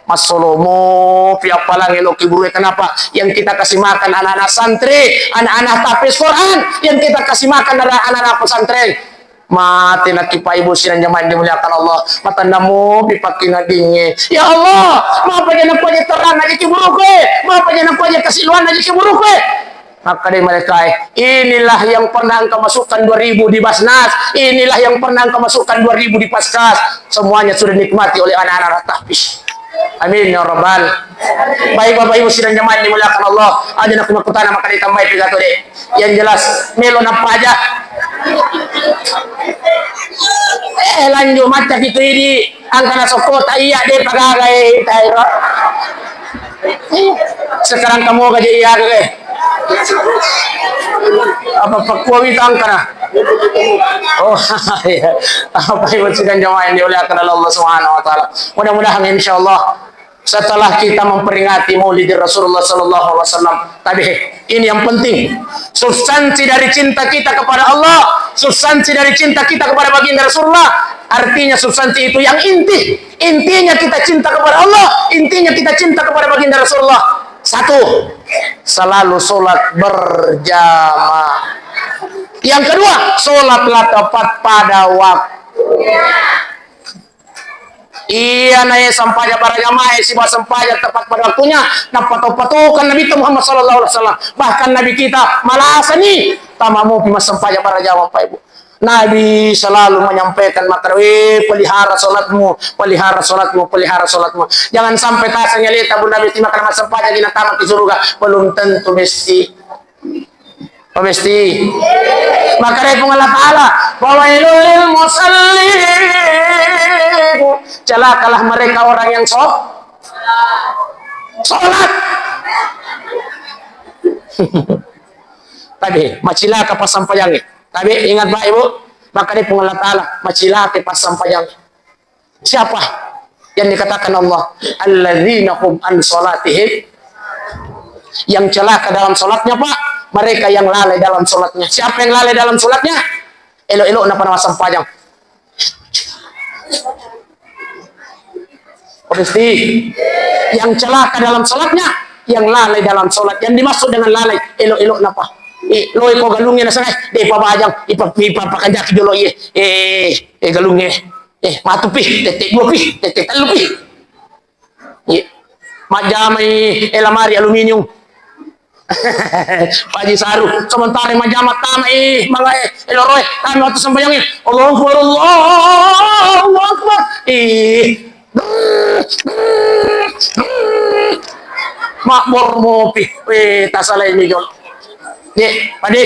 Massolomo, pi appalang eloki buruk, eh. Kenapa? Yang kita kasih makan anak-anak santri, anak-anak tahfiz Quran, yang kita kasih makan adalah anak-anak pesantren. Mate nakkipai, Ibu sidang jamaah yang dimuliakan Allah. Matanna mopi pakkingadingnge. Ya Allah, mapa jana kuaja terang aja kiburuku, eh. Mapa jana kuaja kasiluan aja kiburuku, eh. Maka dari mereka, eh, inilah yang pernah engkau masukkan dua ribu di Basnas, inilah yang pernah engkau masukkan dua ribu di Paskas. Semuanya sudah dinikmati oleh anak-anak tahfiz. Amin ya rabbal. Baik, Bapak Ibu sidang jamaah yang dimuliakan Allah, aja nak makutana maka ditambahi pidato deh. Yang jelas, melo napaja. Eh, lanjut macca itu ini, angkana sokota iya deh pagaga, eh, tairo. Sekarang kamu gaji iya ke? Apa pakuawi tangkana? Oh, iya. Apa Ibu sidang jamaah yang dimuliakan oleh Allah Subhanahu wa Ta'ala. Mudah-mudahan, insya Allah, setelah kita memperingati Maulid Rasulullah sallallahu alaihi wasallam, tapi ini yang penting. Substansi dari cinta kita kepada Allah, substansi dari cinta kita kepada baginda Rasulullah, artinya substansi itu yang inti. Intinya kita cinta kepada Allah, intinya kita cinta kepada baginda Rasulullah. Satu, selalu sholat berjamaah. Yang kedua, sholatlah tepat pada waktu. Iya, na iya sampajang barajamaah, sibawa sampajang tepat pada waktunya, napatau-pataukan Nabi Muhammad sallallahu alaihi wasallam. Bahkan Nabi kita malasani, tamamu pi massampajang barajamaah, Pak Ibu. Nabi selalu menyampaikan, maka, "Eh, pelihara sholatmu, pelihara sholatmu, pelihara sholatmu." Jangan sampai tasang ya leta, Bu Nabi, timakan massampajang, gina tamat di surga. Belum tentu, besti. Pamesti. Makkedai Puang Allah Ta'ala, "Fawailul lil musallin." Celakalah mereka orang yang so-, sholat. Tapi, macilaka passampajangnge. Tapi, ingat, Pak, Ibu, makkedai Puang Allah Ta'ala, macilaka passampajangnge. Siapa yang dikatakan Allah? "Alladzina hum an sholatihim." Yang celaka dalam sholatnya, Pak, mereka yang lalai dalam sholatnya. Siapa yang lalai dalam sholatnya? Elo-elo napa nama sampajang. Pasti. Yang celaka dalam sholatnya, yang lalai dalam sholat. Yang dimaksud dengan lalai, elo-elo napa? Eh, loi ko galungnya nasana, eh, deh, pabajang, ipa, ipa, pakanjaki jolo, iye. Eh, eh, galungnya. Eh, matu pi, tette dua pi, tette tellu pi. Iya. Majjamai, eh, lamari aluminium. Paji Saru, sementara majjama tama, eh, manga, eh, eh, loro, eh, tama waktu sembahyang, eh. Allahu Akbar, Allahu Akbar. Eh. Mabboro mopi. Eh, tasalaini jolo. Ye, pade.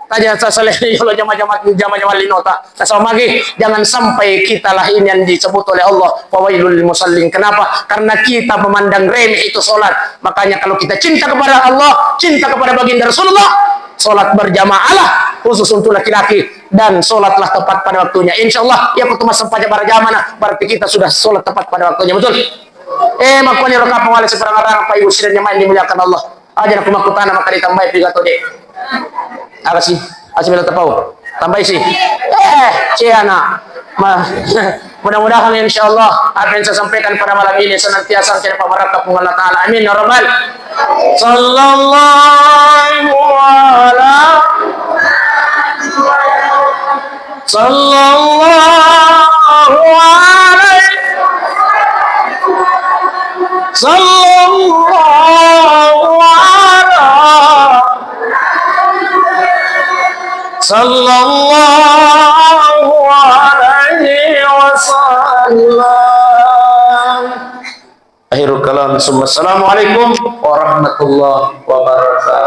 Taja tasalaini jolo jama-jama, jama-jama linota. Tasawang magi, jangan sampai kita lah ini yang disebut oleh Allah, fawailul lil musallin. Kenapa? Karena kita memandang remeh itu sholat. Makanya kalau kita cinta kepada Allah, cinta kepada baginda Rasulullah, sholat berjamaahlah, khusus untuk laki-laki, dan sholatlah tepat pada waktunya. Insya Allah, ya, kutu masempajang berjamaah, berarti kita sudah sholat tepat pada waktunya. Betul? Eh, makkuani ro kapang wale seperang arang, Pak Ibu sidang jamaah yang dimuliakan Allah. Aja aku makkutana maka ditambai piga tode. Aga si? Asi melo tapau. Tambai si. Eh, ciana. Ma-, mudah-mudahan insya Allah apa yang saya sampaikan pada malam ini senantiasa menjadi pemberkat Puang Allah Ta'ala. Amin ya Rabbal. Sallallahu ala Sallallahu alaihi Sallallahu ala Sallallahu alaihi wasallam. Akhirul kalam, summa assalamualaikum warahmatullahi wabarakatuh.